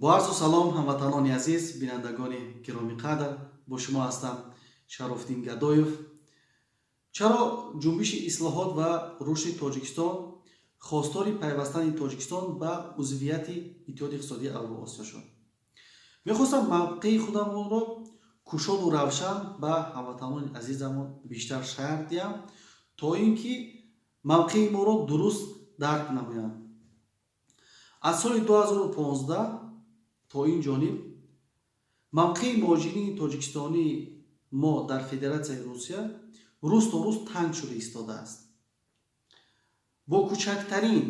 Бо арзу салом, ҳамватанони азиз, бинандагони гиромиқадр, бо шумо ҳастам Шарофдин Гадоев. Чаро Ҷунбиши ислоҳот ва рушди Тоҷикистон хостори пайвастани Тоҷикистон ба узвияти Иттиҳоди иқтисодии Авруосиё шуд? Мехостам мавқеи худамонро кушоду равшан ба ҳамватанони азизамон бештар шарҳ диҳам, то ин ки мавқеи моро дуруст дарк намоянд. Аз соли 2015 то ин ҷониб мавқеи муҳоҷирини тоҷикистонии мо дар Федератсияи Русия рӯз то рӯз танг шуда истодааст. Бо кӯчактарин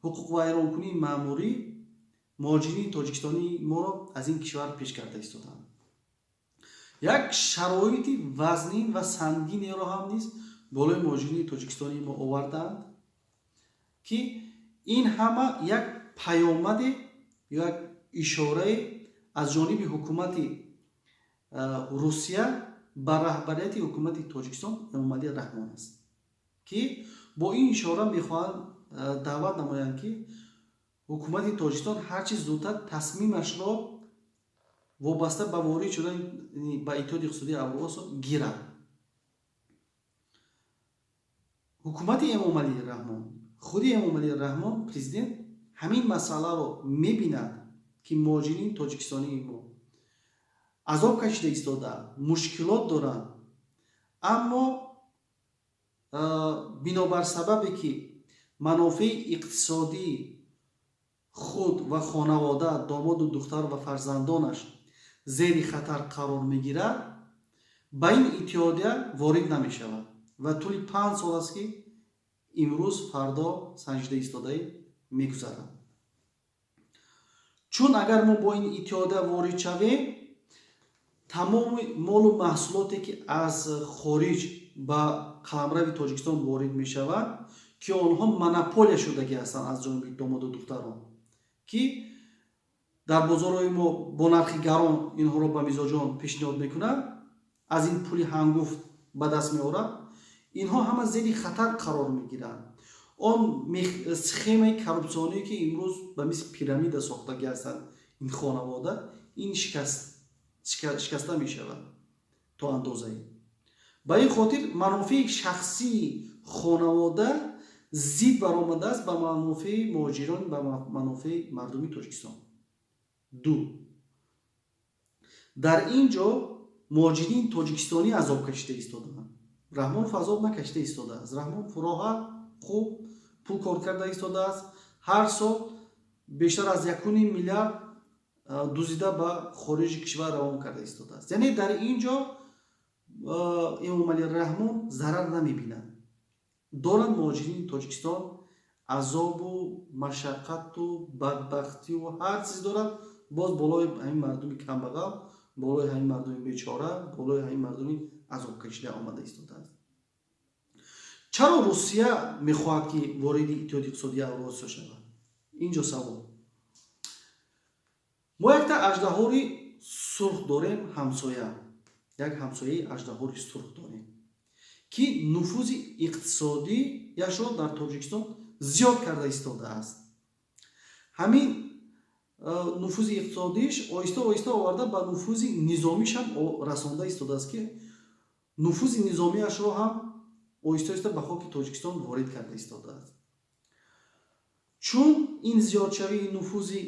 ҳуқуқвайронкунии маъмурӣ муҳоҷирини тоҷикистонии моро аз ин кишвар пеш карда истодаанд. Як шароити вазнин ва сангинеро ҳам низ болои муҳоҷирини тоҷикистонии мо овардаанд, ки ин ҳама як паёмаде ё як ишорае аз ҷониби ҳукумати Русия ба раҳбарияти ҳукумати Тоҷикистон Эмомалӣ Раҳмон аст, ки бо ин ишора мехоҳанд даъват намоянд, ки ҳукумати Тоҷикистон ҳарчи зудтар тасмимашро вобаста ба ворид шудан ба Иттиҳоди иқтисодии Авруосиё гирад. Ҳукумати Эмомалӣ Раҳмон, худи Эмомалӣ Раҳмон, президент, ҳамин масъаларо мебинад, ки муҳоҷирини тоҷикистонии мо азоб кашида истодаанд, мушкилот доранд, аммо бинобар сабабе ки манофеи иқтисодии худ ва хонавода, домоду духтар ва фарзандонаш зери хатар қарор мегирад, ба ин иттиҳодия ворид намешавад ва тӯли 5 сол аст, ки имрӯз фардо санҷида истодаи мегузарад. Чун агар мо бо ин иттиҳодия ворид шавем, тамоми молу маҳсулоте, ки аз хориҷ ба қаламрави Тоҷикистон ворид мешавад, ки онҳо монополия шудагӣ ҳастанд аз ҷониби домоду духтарон, ки дар бозорҳои мо бо нархи гарон инҳоро ба мизоҷон пешниҳод мекунанд, аз ин пули ҳангуфт ба даст меорад, инҳо ҳама зери хатар қарор мегиранд. Он схемаи коррупсионие, ки имрӯз ба мисли пирамида сохтагӣ ҳастанд ин хонавода, ин шикаста мешавад то андозае. Ба ин хотир манофеи шахсии хонавода зид баромадааст ба манофеи муҳоҷирон, ба манофеи мардуми Тоҷикистон. Ду, дар ин ҷо муҳоҷирини тоҷикистонӣ азоб кашида истодаанд. Раҳмонов азоб накашида истодааст. Раҳмонов роҳат, хуб пул кор карда истодааст, ҳар сол бештар аз 1,5 миллиард дузида ба хориҷи кишвар равон карда истодааст. Яъне дар ин ҷо Эмомалӣ Раҳмон зарар намебинад. Доранд муҳоҷирини Тоҷикистон азобу машаққату бадбахтию ҳар чиз дорад, боз болои ҳамин мардуми камбағал, болои ҳамин мардуми бечора, болои ҳамин мардуми азобкашида омада истодааст. Чаро Русия мехоҳад, ки вориди Иттиҳоди иқтисодии Авруосиё шавад? Ин ҷо савол. Мо якта аждаҳори сурх дорем, ҳамсоя, як ҳамсояи аждаҳори сурх дорем, ки нуфузи иқтисодияшро дар Тоҷикистон зиёд карда истодааст. Ҳамин нуфузи иқтисодиш оҳиста оҳиста оварда ба нуфузи низомишам расонда истодааст, ки нуфузи низомиашро ҳам оҳиста оҳиста ба хоки Тоҷикистон ворид карда истодааст. Чун ин зиёдшавии нуфузи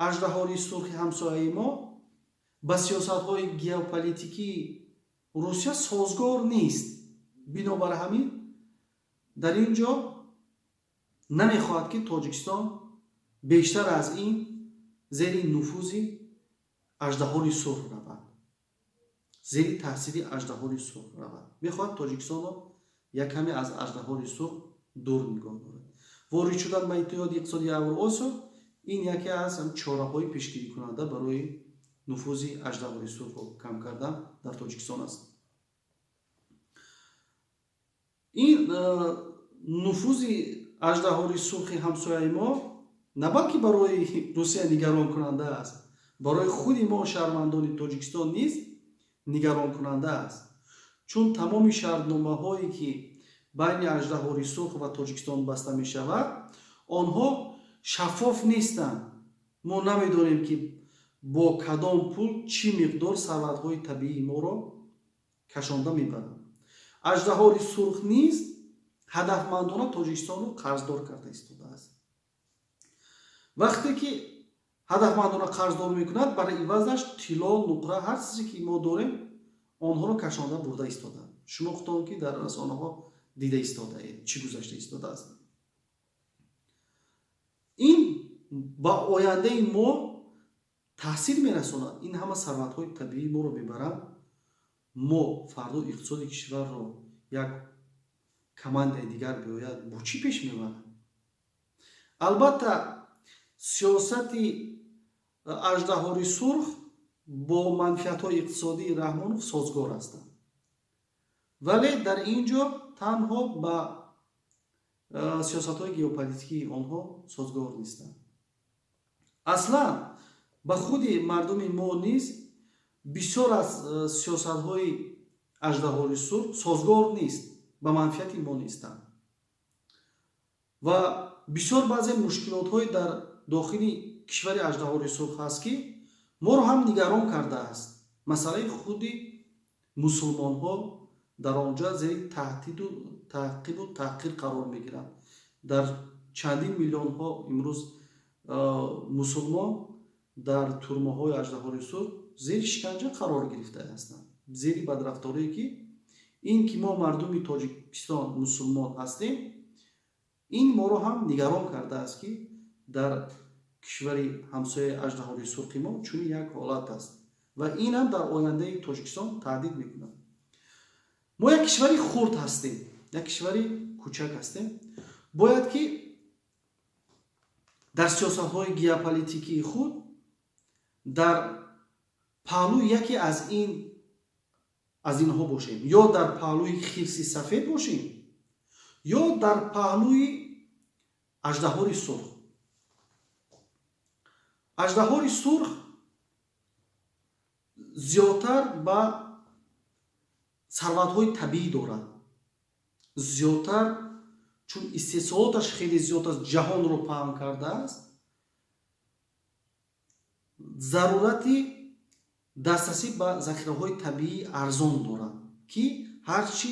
аждаҳори сурхи ҳамсояи мо ба сиёсатҳои геополитикии Русия созгор нест, бинобар ҳамин дар ин ҷо намехоҳад, ки Тоҷикистон бештар аз ин зери нуфузи аждаҳори сурх равад. Зери таъсири аждаҳори сурх равад. Мехоҳад Тоҷикистонро як каме аз аждаҳори сурх дур нигоҳ дорад. Ворид шудан ба Иттиҳоди иқтисодии Авроосиё ин яке аз чораҳои пешгирикунанда барои нуфузи аждаҳори сурхро кам кардан дар Тоҷикистон аст. Ин нуфузи аждаҳори сурхи ҳамсояи мо на балки барои Русия нигаронкунанда аст, барои худи мо, шаҳрвандони Тоҷикистон, низ нигаронкунанда аст, чун тамоми шартномаҳое, ки байни аждаҳори сурх ва Тоҷикистон баста мешавад, онҳо шаффоф нестанд. Мо намедонем, ки бо кадом пул чӣ миқдор сарватҳои табиии моро кашонда мебаранд. Аждаҳори сурх низ ҳадафмандона Тоҷикистонро қарздор карда истодааст. Вақте ки ҳадафмандона қарздор мекунад, барои ивазаш тилло, нуқра, ҳар чизе ки мо дорем, онҳоро кашонда бурда истодаанд. Шумо худтон ки дар расонаҳо дида истодаед, чӣ гузашта истодааст. Ин ба ояндаи мо таъсир мерасонад. Ин ҳама сарватҳои табиии моро мебаранд. Мо фардо иқтисоди кишварро як командаи дигар биёяд, бо чӣ пеш мебарад? Албатта, сиёсати аждаҳори сурх бо манфиатҳои иқтисодии Раҳмонов созгор ҳастанд, вале дар ин ҷо танҳо ба сиёсатҳои геополитикии онҳо созгор нестанд. Аслан ба худи мардуми мо низ бисёр аз сиёсатҳои аждаҳори сурх созгор нест, ба манфиати мо нестанд ва бисёр баъзе мушкилотҳои дар дохили кишвари аждаҳори сурх ҳаст, ки моро ҳам нигарон кардааст. Масъалаи худи мусулмонҳо дар он ҷо зери таҳдиду таъқибу таҳқир қарор мегиранд. Дар чандин миллионҳо имрӯз мусулмон дар турмаҳои аждаҳори сурх зери шиканҷа қарор гирифта ҳастанд, зери бадрафторие, ки ин ки мо мардуми Тоҷикистон мусулмон ҳастем, ин моро ҳам нигарон кардааст, ки дар кишвари ҳамсояи аждаҳори сурхи мо чунин як ҳолат аст ва ин ҳам дар ояндаи Тоҷикистон таҳдид мекунад. Мо як кишвари хурд ҳастем, як кишвари кӯчак ҳастем. Бояд ки дар сиёсатҳои геополитикии худ дар паҳлӯи яке аз инҳо бошем: ё дар паҳлӯи хирси сафед бошем, ё дар паҳлӯи аждаҳори сурх. Аждаҳори сурх зиёдтар ба сарватҳои табиӣ дорад, зиёдтар, чун истеҳсолоташ хеле зиёд аст, ҷаҳонро паҳн кардааст, зарурати дастрасӣ ба захираҳои табиии арзон дорад, ки ҳарчи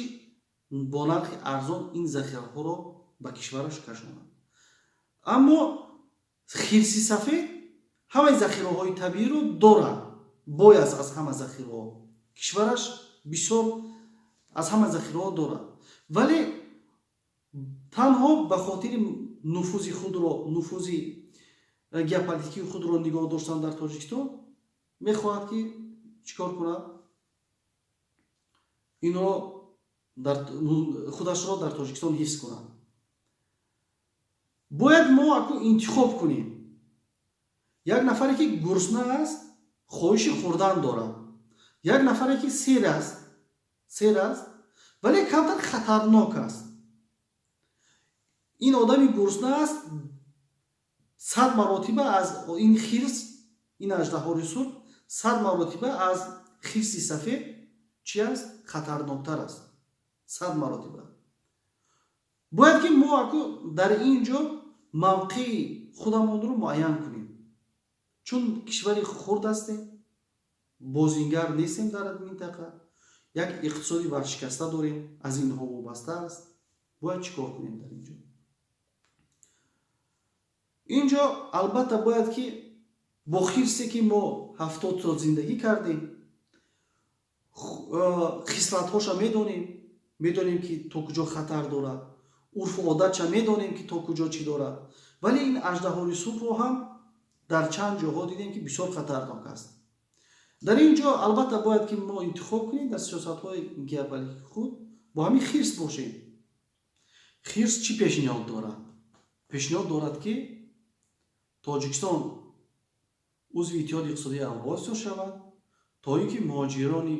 бо нархи арзон ин захираҳоро ба кишвараш кашонад. Аммо хирси сафед ҳамаи захираҳои табииро дорад, бой аст аз ҳама захираҳо, кишвараш бисёр аз ҳама захираҳо дорад, вале танҳо ба хотири нуфузи худро, нуфузи геополитикии худро нигоҳ доштан дар Тоҷикистон мехоҳад, ки чӣ кор кунад? Инро худашро дар Тоҷикистон ҳифз кунад. Бояд мо аку интихоб кунем. Як нафаре ки гурусна аст, хоҳиши хӯрдан дорад, як нафаре ки сер аст, сер аст, вале камтар хатарнок аст. Ин одами гурусна аст 100 маротиба аз ин хирс, ин аждаҳори сурх 100 маротиба аз хирси сафед чи аст? Хатарноктар аст 100 маротиба. Бояд ки мо аку дар ин ҷо мавқеи худамонро муайян кунем, чун кишвари хурд ҳастем, бозингар нестем дар минтақа, як иқтисоди варшикаста дорем, аз инҳо вобаста аст. Бояд чӣ кор кунем дар ин ҷо? Ин ҷо албатта бояд ки бо хирсе, ки мо 70 сол зиндагӣ кардем, хислатҳоша медонем, медонем, ки то куҷо хатар дорад, урфу одатша медонем, ки то куҷо чӣ дорад. Вале ин аждаҳори сурхро ҳам дар чанд ҷоҳо дидем, ки бисёр хатарнок аст. Дар ин ҷо, албатта, бояд ки мо интихоб кунем дар сиёсатҳои геополитики худ, бо ҳамин хирс бошем. Хирс чӣ пешниҳод дорад? Пешниҳод дорад, ки Тоҷикистон узви Иттиҳоди Иқтисодии Авруосиё шавад, то ин ки муҳоҷирони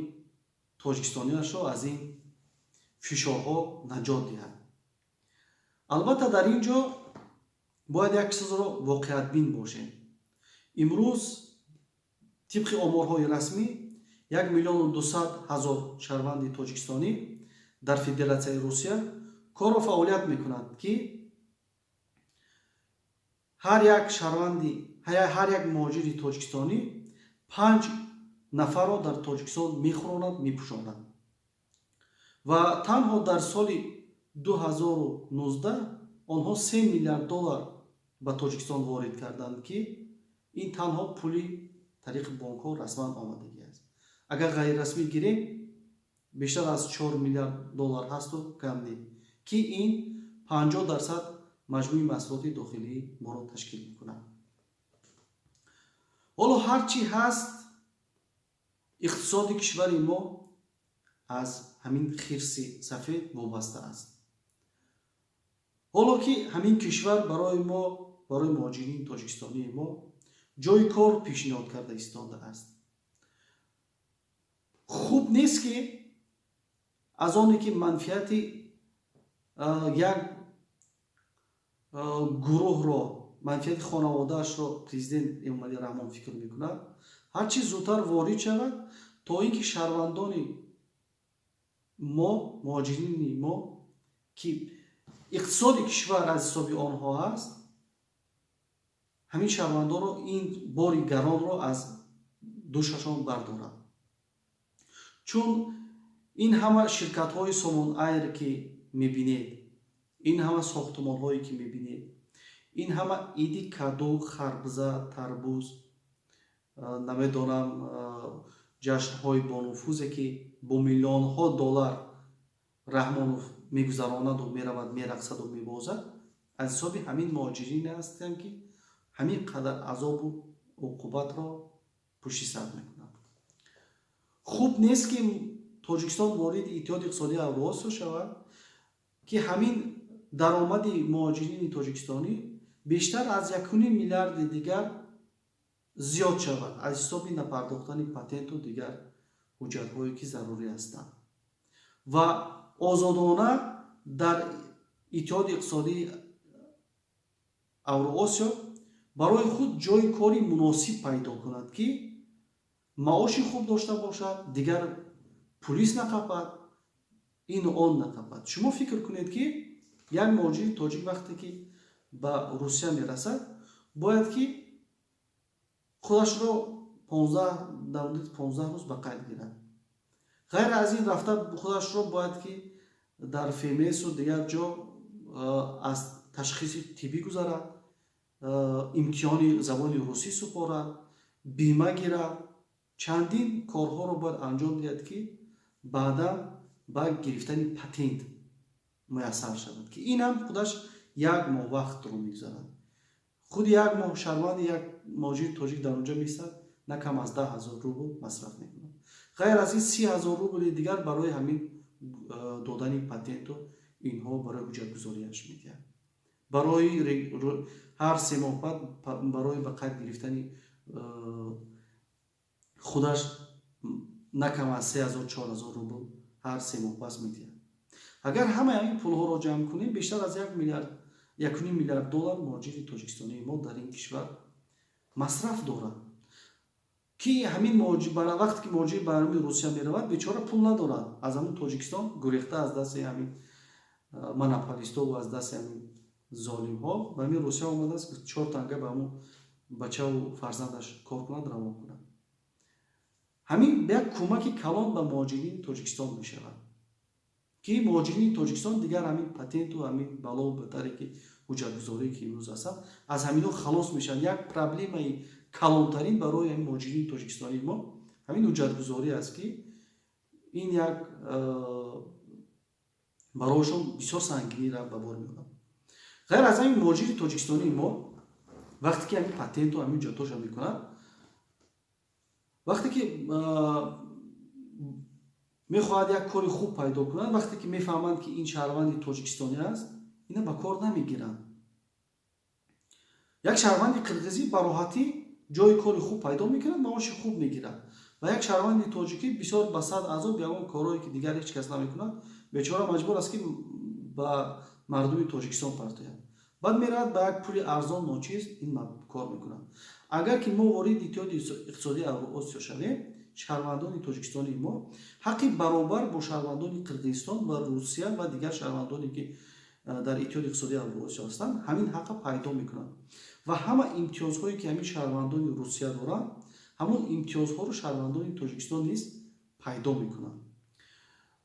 тоҷикистониашро аз ин фишорҳо наҷот диҳад. Албатта, дар ин ҷо бояд як чизро воқеатбин бошем. Имрӯз тибқи оморҳои расмӣ 1 200 000 шаҳрванди тоҷикистонӣ дар Федератсияи Русия кору фаъолият мекунад, ки ҳар як шаҳрванди, ҳар як муҳоҷири тоҷикистонӣ панҷ нафарро дар Тоҷикистон мехӯронад, мепӯшонад. Ва танҳо дар соли 2019 онҳо 3 миллиард доллар ба Тоҷикистон ворид карданд, ки ин танҳо пули тариқи бонкҳо расман омадагӣ аст. Агар ғайрирасмӣ гирем, бештар аз 4 миллиард доллар ҳасту кам не, ки ин 50% маҷмӯи маҳсулоти дохилии моро ташкил мекунад. Ҳоло ҳар чӣ ҳаст, иқтисоди кишвари мо аз ҳамин хирси сафед вобаста аст. Ҳоло ки ҳамин кишвар барои мо, барои муҳоҷирини тоҷикистонии мо ҷои кор пешниҳод карда истодааст, хуб нест, ки аз оне ки манфиати як гурӯҳро, манфиати хонаводаашро президент Эмомалӣ Раҳмон фикр мекунад, ҳарчи зудтар ворид шавад, то ин ки шаҳрвандони мо, муҳоҷирини мо, ки иқтисоди кишвар аз ҳисоби онҳо ҳаст, ҳамин шаҳрвандонро ин бори гаронро аз дӯшашон бардорад. Чун ин ҳама ширкатҳои Сомон Айр, ки мебинед, ин ҳама сохтумонҳое, ки мебинед, ин ҳама иди каду, харбза, тарбуз, намедонам, ҷашнҳои бонуфузе, ки бо миллионҳо доллар Раҳмонов мегузаронаду меравад, мерақсаду мебозад, аз ҳисоби ҳамин муҳоҷирине ҳастанд, ки ҳамин қадар азобу уқубатро пушти сар мекунанд. Хуб нест, ки Тоҷикистон вориди Иттиҳоди Иқтисодии Авруосиё шавад, ки ҳамин даромади муҳоҷирини тоҷикистонӣ бештар аз 1,5 миллиарди дигар зиёд шавад аз ҳисоби напардохтани патенту дигар ҳуҷҷатҳое, ки зарурӣ ҳастанд, ва озодона дар Иттиҳоди Иқтисодии Авруосиё барои худ ҷои кори муносиб пайдо кунад, ки маоши хуб дошта бошад, дигар пулис нақапад, ину он нақапад. Шумо фикр кунед, ки як муҳоҷири тоҷик вақте ки ба Русия мерасад, бояд ки худашро дар муддати 15 рӯз ба қайд гирад. Ғайр аз ин, рафта худашро бояд ки дар ФМСу дигар ҷо аз ташхиси тиббӣ гузарад, имтиҳони забони русӣ супорад, бима гирад, чандин корҳоро бояд анҷом диҳад, ки баъдан ба гирифтани патент муяссар шавад, ки ин ҳам худаш як моҳ вақтро мегузарад. Худи як моҳ шаҳрванди, як муҳоҷири тоҷик дар онҷо меистад, на кам аз 10 000 рубл масраф мекунад. Ғайр аз ин, 30 000 рубли дигар барои ҳамин додани патенту инҳо, барои ҳуҷҷатгузориаш медиҳад. Барои ҳар 3 моҳ баъд барои ба қайд гирифтани худаш на кам аз 3000, 4000 рубл ҳар 3 моҳ пас медиҳад. Агар ҳамаи ин пулҳоро ҷамъ кунем, бештар аз 1 миллиард, 1,5 миллиард доллар муҳоҷири тоҷикистонии мо дар ин кишвар масраф дорад, ки ҳамин вақте ки муҳоҷир ба ҳамин Русия меравад, бечора пул надорад. Аз ҳамин Тоҷикистон гурехта, аз дасти ҳамин монополистову аз дасти ҳамин золимҳо ба ҳамин Русия омадааст, чор танга ба ҳамун бачаву фарзандаш кор кунад, равон кунад. Ҳамин як кӯмаки калон ба муҳоҷирини Тоҷикистон мешавад, ки муҳоҷирини Тоҷикистон дигар ҳамин патенту ҳамин балову батаре ки ҳуҷҷатгузорие, ки имрӯз ҳастанд, аз ҳаминҳо халос мешаванд. Як проблемаи калонтарин барои ҳамин муҳоҷирини тоҷикистонии мо ҳамин ҳуҷҷатгузорӣ аст, ки ин як барояшон бисёр сангинӣ ба бор меорад. Ғайр аз ҳамин, муҳоҷири тоҷикистонии мо вақте ки ҳамин патенту ҳамин ҳуҷҷатҳоша мекунад. Вақте ки мехоҳад як кори хуб пайдо кунад, вақте ки мефаҳманд, ки ин шаҳрванди тоҷикистонӣ аст, ина ба кор намегиранд. Як шаҳрванди қирғизӣ ба роҳатӣ ҷои кори хуб пайдо мекунад, маоши хуб мегирад ва як шаҳрванди тоҷикӣ бисёр ба сад азоб, ягон корҳое, ки дигар ҳеҷ кас намекунад, бечора маҷбур аст, ки ба мардуми Тоҷикистон партояд. Баъд меравад, ба як пули арзон, ночиз ин кор мекунад. Агар ки мо вориди Иттиҳоди иқтисодии Авруосиё шавем, шаҳрвандони тоҷикистонии мо ҳаққи баробар бо шаҳрвандони Қирғизистон ва Русия ва дигар шаҳрвандоне, ки дар Иттиҳоди иқтисодии Авруосиё ҳастанд, ҳамин ҳаққа пайдо мекунанд ва ҳама имтиёзҳое, ки ҳамин шаҳрвандони Русия доранд, ҳамон имтиёзҳоро шаҳрвандони Тоҷикистон низ пайдо мекунанд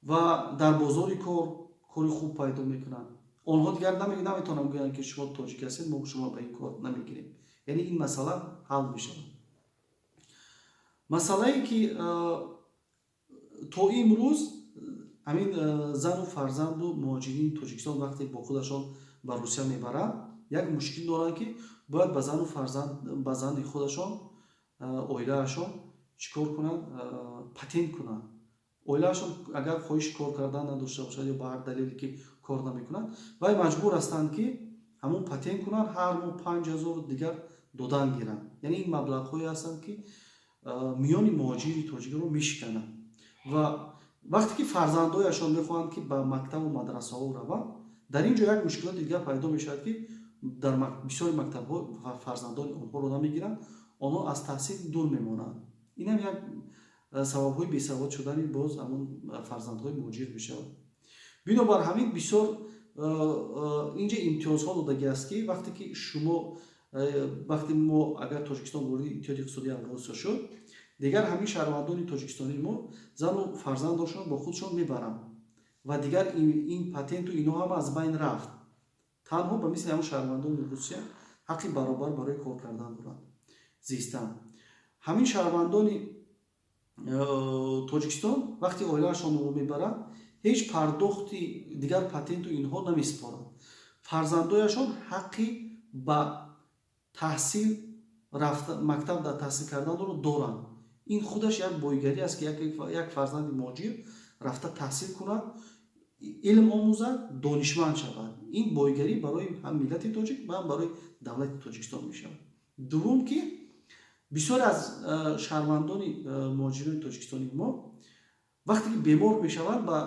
ва дар бозори кор кори хуб пайдо мекунанд. Онҳо дигар наметавонанд гӯянд, ки шумо тоҷик ҳастед, мо шумо ба ин кор намегирем. Яъне ин масъала ҳал мешавад. Масъалае, ки то имрӯз ҳамин зану фарзанду муҳоҷирини Тоҷикистон вақте бо худашон ба Русия мебаранд, як мушкил доранд, ки бояд ба зану фарзанд, ба зани худашон, оилаашон чӣ кор кунанд? Патент кунанд. Оилаашон агар хоҳиши кор кардан надошта бошад ё ба ҳар далеле ки кор намекунанд, вай маҷбур ҳастанд, ки ҳамон патент кунанд, ҳар моҳ 5000 дигар додан гиранд. Яъне ин маблағҳое ҳастанд, ки миёни муҳоҷири тоҷикро мешикананд. Ва вақте ки фарзандҳояшон мехоҳанд, ки ба мактабу мадрасаҳо раванд, дар ин ҷо як мушкилоти дигар пайдо мешавад, ки дар бисёри мактабҳо фарзандони онҳоро намегиранд, онҳо аз таҳсил дур мемонанд. Инам як сабабҳои бесавод шудани боз ҳамон фарзандҳои муҳоҷир мешавад. Бинобар ҳамин бисёр инҷа имтиёзҳо додагӣ аст, ки вақте ки шумо, вақте мо, агар Тоҷикистон вориди Иттиҳоди иқтисодии Авруосиё шуд, дигар ҳамин шаҳрвандони тоҷикистонии мо зану фарзандошон бо худшон мебаранд ва дигар ин патенту ино ҳама аз байн рафт. Танҳо ба мисли ҳамон шаҳрвандони Русия ҳаққи баробар барои кор кардан доранд, зистан. Ҳамин шаҳрвандони Тоҷикистон вақте оилаашонро мебаранд, ҳеҷ пардохти дигар, патенту инҳо намесупоранд. Фарзандояшон ҳаққи ба таҳсил рафта, мактаб дар таҳсил карданро доранд. Ин худаш як боигарӣ аст, ки як фарзанди муҳоҷир рафта таҳсил кунад, илм омӯзад, донишманд шавад. Ин боигарӣ барои ҳам миллати тоҷик ва ҳам барои давлати Тоҷикистон мешавад. Дуввум, ки бисёре аз шаҳрвандони муҳоҷирони тоҷикистонии мо вақте ки бемор мешаванд, ба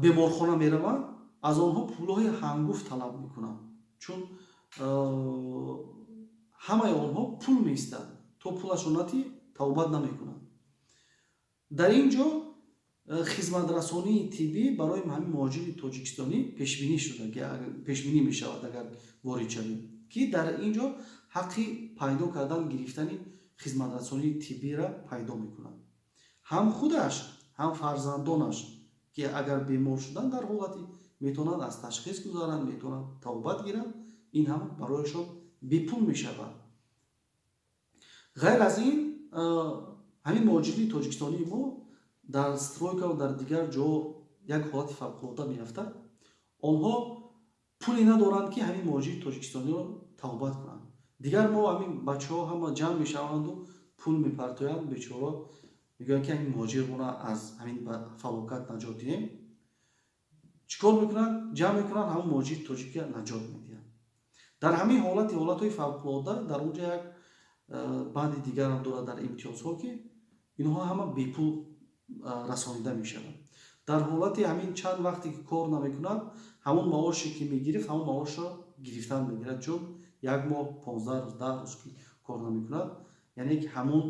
беморхона мераванд, аз онҳо пулҳои ҳангуфт талаб мекунанд, чун ҳамаи онҳо пул меистад, то пулашро натӣ, табобат намекунанд. Дар ин ҷо хизматрасонии тиббӣ барои ҳамин муҳоҷири тоҷикистонӣ пешбинӣ шуда, пешбинӣ мешавад, агар ворид шавем, ки дар ин ҷо ҳаққи пайдо кардан, гирифтани хизматрасонии тиббиро пайдо мекунад, ҳам худаш, ҳам фарзандонаш, ки агар бемор шуданд, дар ҳолати метавонанд аз ташхис гузаранд, метавонанд табобат гиранд. Ин ҳам барояшон бепул мешавад. Ғайр аз ин, ҳамин муҳоҷири тоҷикистонии мо дар стройка ва дар дигар ҷо як ҳолати фавқулода меафтад. Онҳо пуле надоранд, ки ҳамин муҳоҷири тоҷикистониро табобат кунанд. Дигар мо ҳамин бачаҳо ҳама ҷамъ мешаванду пул мепартоянд. Бечора мегӯянд, ки ҳамин муҳоҷирмона аз ҳамин фалокат наҷот диҳем. Чӣ кор мекунанд? Ҷамъ мекунанд, ҳамон муҳоҷири тоҷикия наҷот медиҳанд. Дар ҳамин ҳолати ҳолатҳои фавқулода дар он ҷо як банди дигарам дорад дар имтиёзҳо, ки инҳо ҳама бепул расонида мешаванд. Дар ҳолати ҳамин чанд вақте ки кор намекунад, ҳамон маоше, ки мегирифт, ҳамон маошро гирифтан мегирад, чун як моҳ, 15 рӯз, 10 рӯз ки кор намекунад, яъне ки ҳамон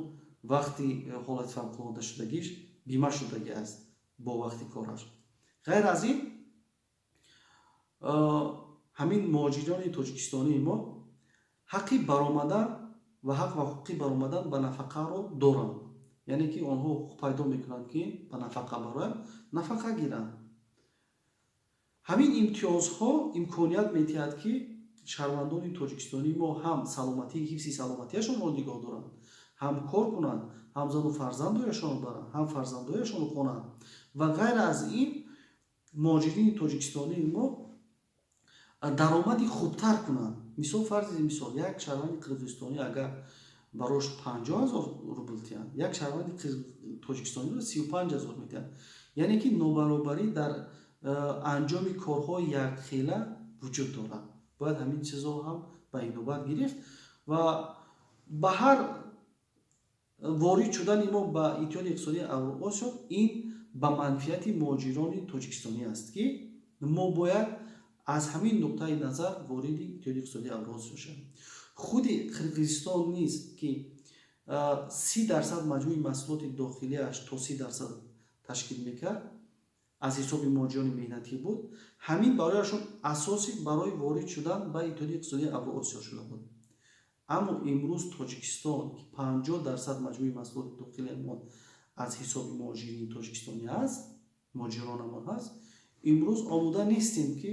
вақти ҳолати фавқулода шудагиш бима шудагӣ аст бо вақти кораш. Ғайр аз ин, ҳамин муҳоҷирони тоҷикистонии мо ҳаққи баромадан ва ҳақ ва ҳуқуқи баромадан ба нафақаро доранд. Яъне ки онҳо ҳуқуқ пайдо мекунанд, ки ба нафақа бароянд, нафақа гиранд. Ҳамин имтиёзҳо имконият медиҳад, ки шаҳрвандони тоҷикистонии мо ҳам саломатӣ, ҳифзи саломатиашонро нигоҳ доранд, ҳам кор кунанд, ҳам зану фарзандояшонро баранд, ҳам фарзандояшонро хонанд. Ва ғайр аз ин, муҳоҷирини тоҷикистонии мо даромади хубтар кунанд. Мисол, фарзи мисол, як шаҳрванди қирғизистонӣ агар Барош 50 000 рубл тиҳанд, як шаҳрванди тоҷикистониро 35 000 медиҳанд. Яъне ки нобаробарӣ дар анҷоми корҳои якхела вуҷуд дорад. Бояд ҳамин чизҳо ҳам ба инобат гирифт. Ва ба ҳар ворид шудани мо ба Иттиҳоди Иқтисодии Авроосиё ин ба манфиати муҳоҷирони тоҷикистонӣ аст, ки мо бояд аз ҳамин нуқтаи назар вориди Иттиҳоди Иқтисодии Авроосиё шавем. Худи Қирғизистон низ, ки 30% маҷмӯи маҳсулоти дохилиаш то 30% ташкил мекард, аз ҳисоби муҳоҷирони меҳнатӣ буд, ҳамин барояшон асоси барои ворид шудан ба Иттиҳоди Иқтисодии Авроосиё шуда буд. Аммо имрӯз Тоҷикистон, ки 50% маҷмӯи маҳсулоти дохилиамон аз ҳисоби муҳоҷирини тоҷикистонӣ аст, муҳоҷиронамон ҳаст, имрӯз омода нестем, ки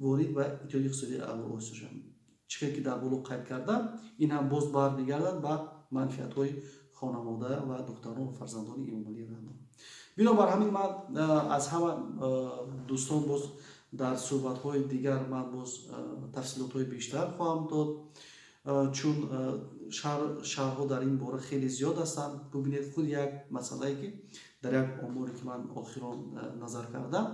ворид ба Иттиҳоди Иқтисодии Авроосиё шавем. Чӣ хел ки дар боло қайд кардам, ин ҳам боз бармегардад ба манфиатҳои хонавода ва духтарон ва фарзандони Эмомалӣ Раҳмон. Бинобар ҳамин ман аз ҳама дӯстон, боз дар суҳбатҳои дигар ман боз тафсилотҳои бештар хоҳам дод, чун шарҳҳо дар ин бора хеле зиёд ҳастанд. Бубинед, худ як масъалае, ки дар як оморе, ки ман охирон назар кардам,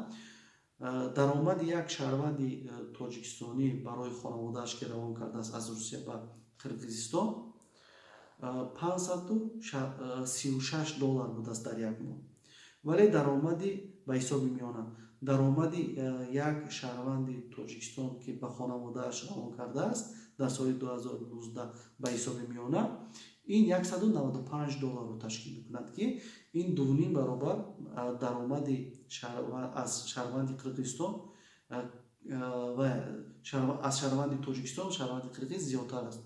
даромади як шаҳрванди тоҷикистонӣ барои хонаводааш, ки равон кардааст аз Русия ба Қирғизистон, 536 доллар будааст дар як моҳ. Вале даромади ба ҳисоби миёна даромади як шаҳрванди Тоҷикистон, ки ба хонаводааш равон кардааст дар соли 2019, ба ҳисоби миёна ин 195 долларро ташкил мекунад, ки ин дуним баробар даромади аз шаҳрванди Қирғизистон ва аз шаҳрванди Тоҷикистон, шаҳрванди қирғиз зиёдтар аст.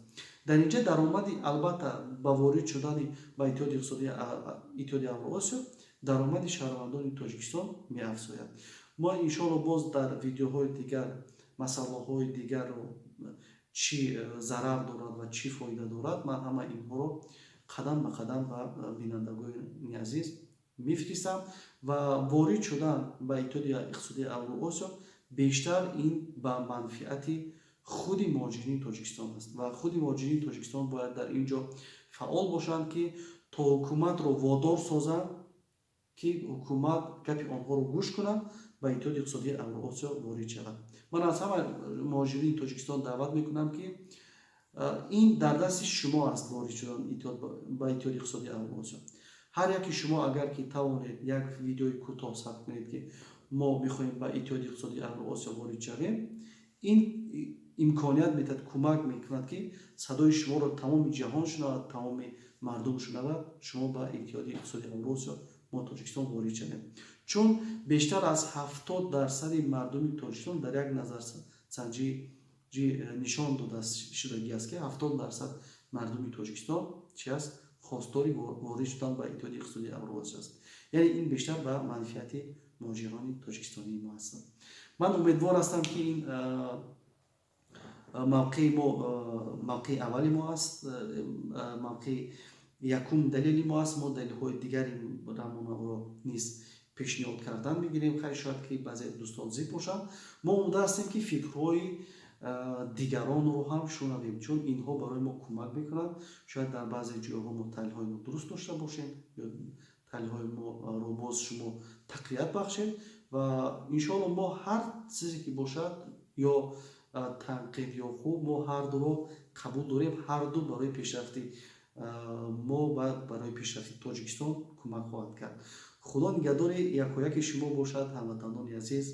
Дар инҷа даромади, албатта, ба ворид шудани ба Иттиҳоди Иқтисодии Иттиҳоди Авроосиё даромади шаҳрвандони Тоҷикистон меафзояд. Мо иншоалло боз дар видеоҳои дигар масъалаҳои дигарро, чӣ зарар дорад ва чӣ фоида дорад, ман ҳама инҳоро қадам ба қадам ба бинандагони азиз мефиристам. Ва ворид шудан ба Иттиҳоди Иқтисодии Авроосиё бештар ин ба манфиати худи муҳоҷирини Тоҷикистон аст ва худи муҳоҷирини Тоҷикистон бояд дар ин ҷо фаъол бошанд, ки то ҳукуматро водор созанд, ки ҳукумат гапи онҳоро гӯш кунад, ба Иттиҳоди Иқтисодии Авроосиё ворид шавад. Ман аз ҳама муҳоҷирини Тоҷикистон даъват мекунам, ки ин дар дасти шумо аст, ворид шудан ба Иттиҳоди Иқтисодии Авроосиё. Ҳар яке шумо агар ки тавонед, як видеои кӯтоҳ сабт кунед, ки мо мехоҳем ба Иттиҳоди Иқтисодии Авроосиё ворид шавем, ин имконият медиҳад, кӯмак мекунад, ки садои шуморо тамоми ҷаҳон шунавад, тамоми мардум шунавад, шумо ба Иттиҳоди Иқтисодии Авроосиё мо Тоҷикистон ворид шавем. Чун бештар аз 70 дарсади мардуми Тоҷикистон дар як назарсанҷӣ нишон дода шудагӣ аст, ки 70% мардуми Тоҷикистон чи аст, хостори ворид шудан ба Иттиҳоди Иқтисодии Авроосиё аст. Яъне ин бештар ба манфиати муҳоҷирони тоҷикистонии мо ҳастанд. Ман умедвор ҳастам, ки ин мавқеи мо мавқеи аввали мо аст, мавқеи якум далели мо аст. Мо далелҳои дигари рамонаро низ пешниҳод кардан мегирем. Хайр, шояд ки баъзе дӯстон зид бошанд. Мо омода ҳастем, ки фикрҳои дигаронро ҳам шунавем, чун инҳо барои мо кӯмак мекунанд. Шояд дар баъзе ҷойҳо мо таҳлилҳои нодуруст дошта бошем ё таҳлилҳои моро боз шумо тақвият бахшед. Ва иншоалло мо ҳар чизе ки бошад, ё танқид ё хуб, мо ҳардуро қабул дорем. Ҳарду барои пешрафти мо ва барои пешрафти Тоҷикистон кӯмак хоҳад кард. Худо нигаҳдори якояки шумо бошад, ҳамватанони азиз.